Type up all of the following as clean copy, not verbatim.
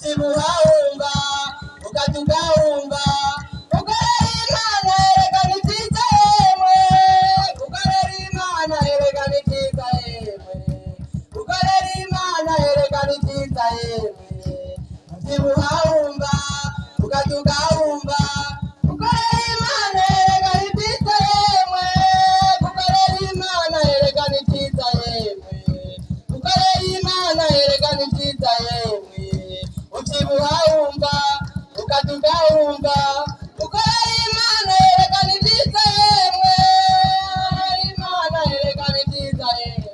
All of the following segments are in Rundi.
Ubyibuha wumva ukaduga wumva. Gukorera Imana erega ni byiza yemwe. Gukorera Imana erega ni byiza yemwe. Gukorera Imana erega ni byiza yemwe. Ubyibuha wumva ukaduga wumva. Gukorera Imana erega ni byiza yemwe. Gukorera Imana erega ni byiza yemwe. Gukorera Imana erega ni byiza yemwe. Ubyibuha wumva ukaduga wumva. Gukorera Imana erega ni byiza yemwe. Imana erega ni byiza yemwe.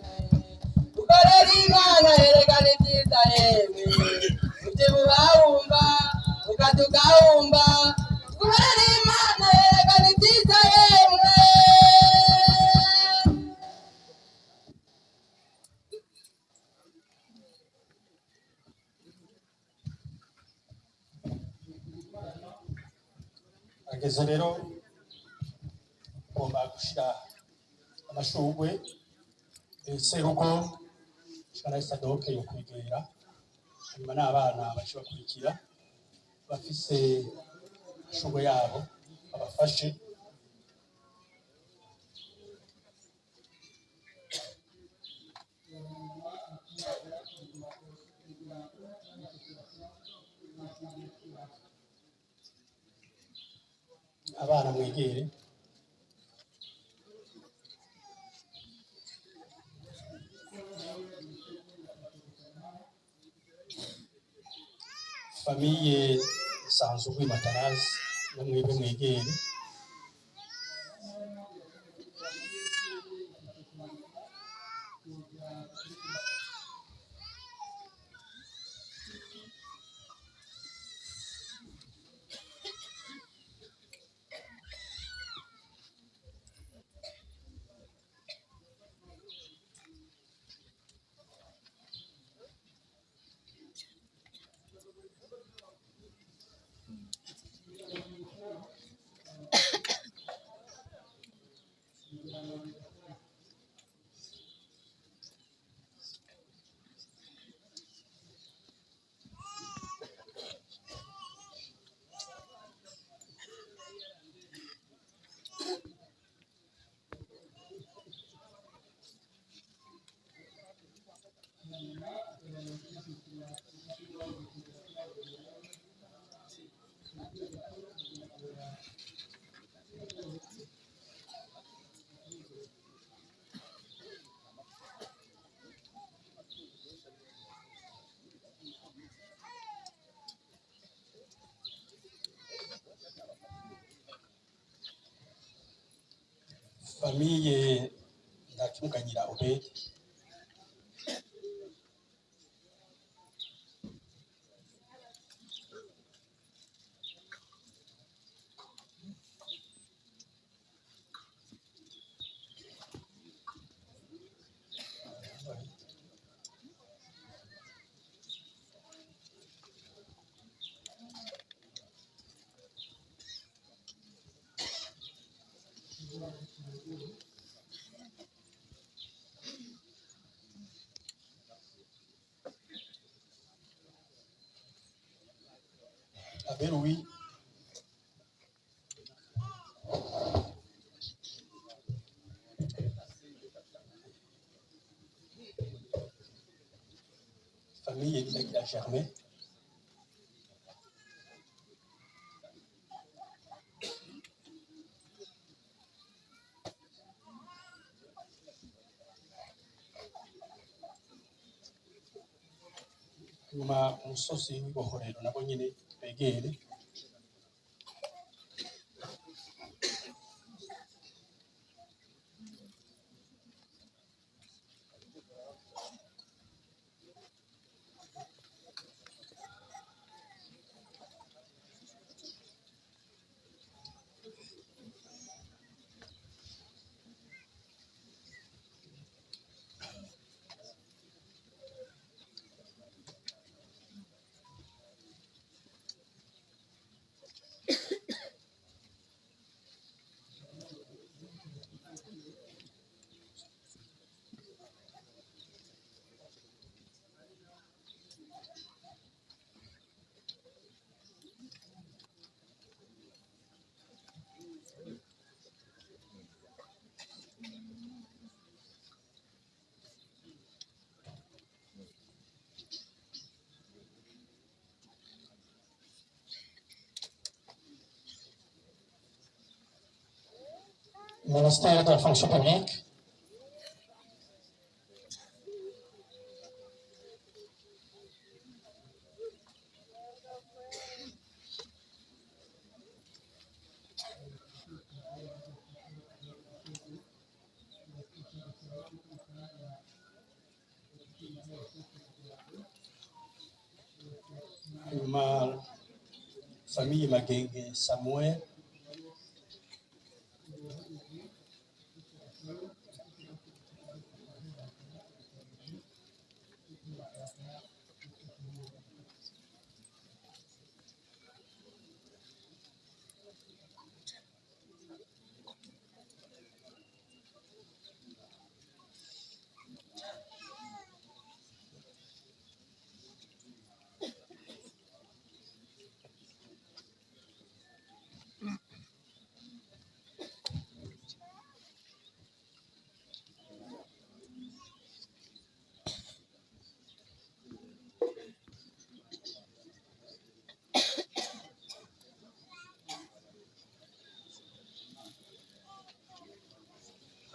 Gukorera Imana erega ni byiza yemwe. Ubyibuha wumva ukaduga wumva. Gukorera Imana erega ni byiza yemwe. Ageze rero ugomba gushira amashurwe, serugo shana Sadoke yo kwegera, hanyuma n'abana bace bakurikira bafise amashurwe yabo babafashe. Abana mwegere. Famille isanzwe rw'imatarazi na mwebwe mwegere. Famille Ndakimuganyira Obedi. Aberuwi. Famille Ndagira Germain. Nyuma umusozi w'ibohorero nabo nyine begere. Ministère de la fonction publique. Hanyuma famille Magenge Samuel.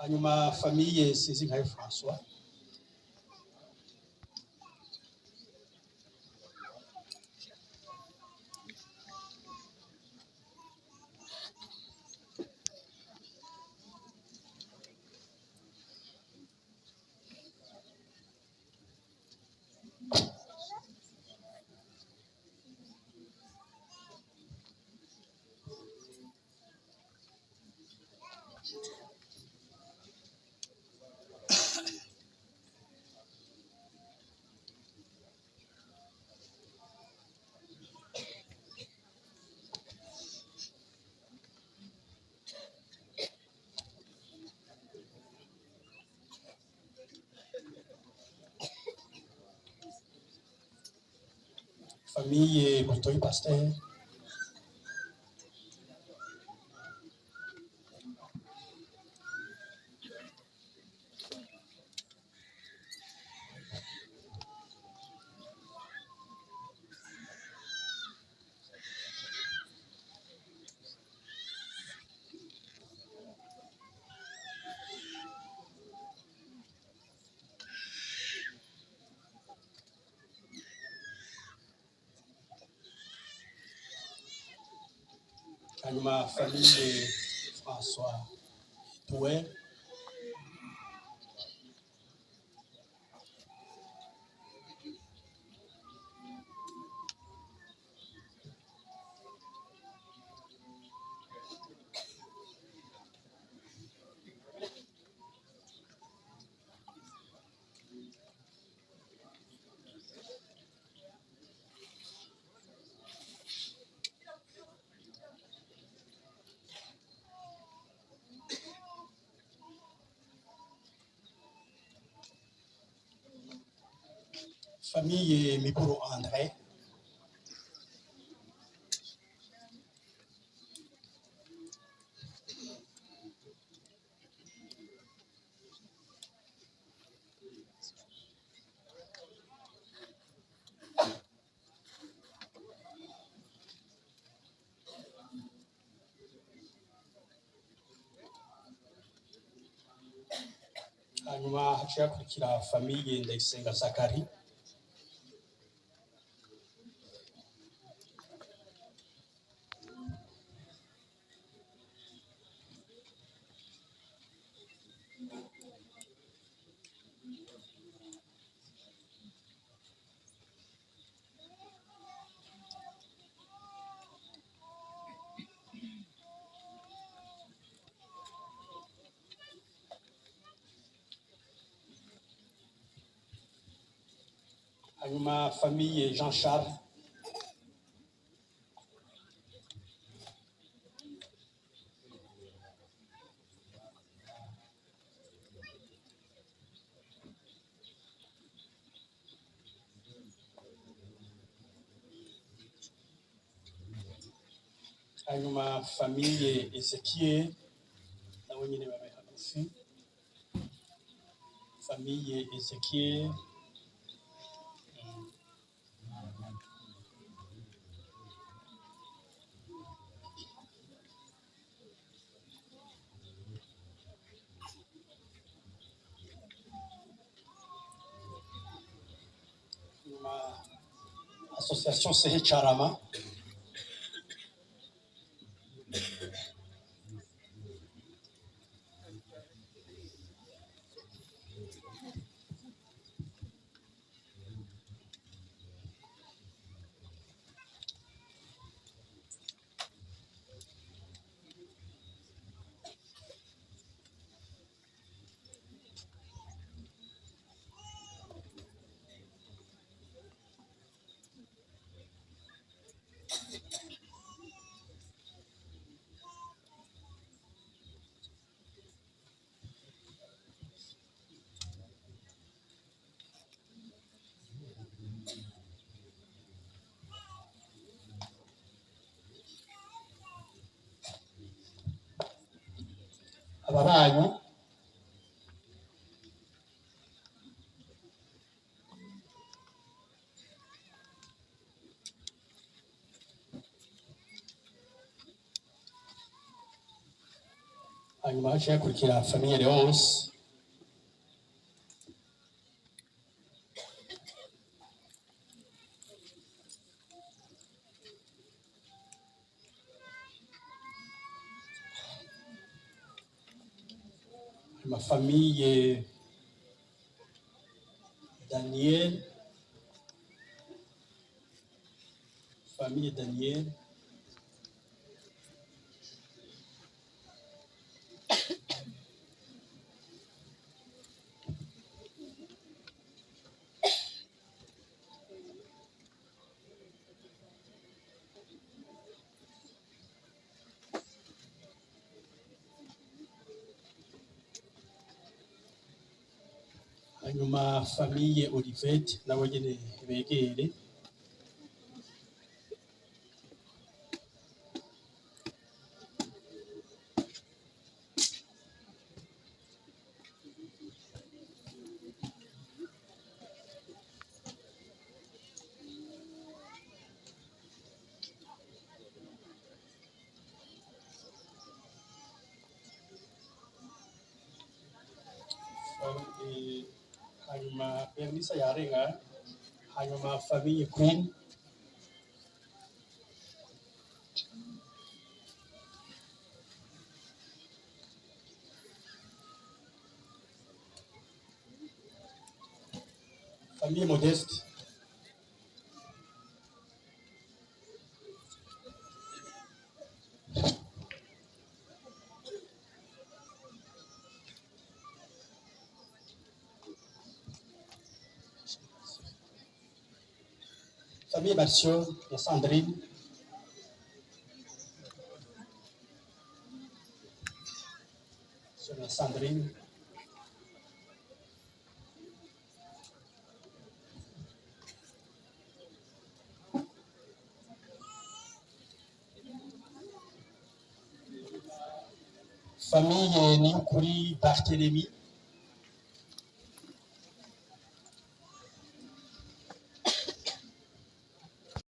Hanyuma famille Sinzinkayo François. Famille Butoyi Pasteur. Hanyuma famille François Toué. Famille Miburo André. Hanyuma haciye hakurikira famille Ndayisenga Zakari. Hanyuma famille Jean Charles. Hanyuma famille Ezekiel nabo nyine babe hagufi. Famille Ezekiel. Association Sehe Carama. Ababanyi. Hanyuma haciye hakurikira famille Leonce. Hanyuma famille Daniel, famille Daniel. Hanyuma famille Olivette nabo nyene begere. Hanyuma Bernice yarenga, hanyuma famille Queen. Famille Modeste. Famille Martial ya Sandrine. Sur la Sandrine. Famille Niyukuri Barthélemy.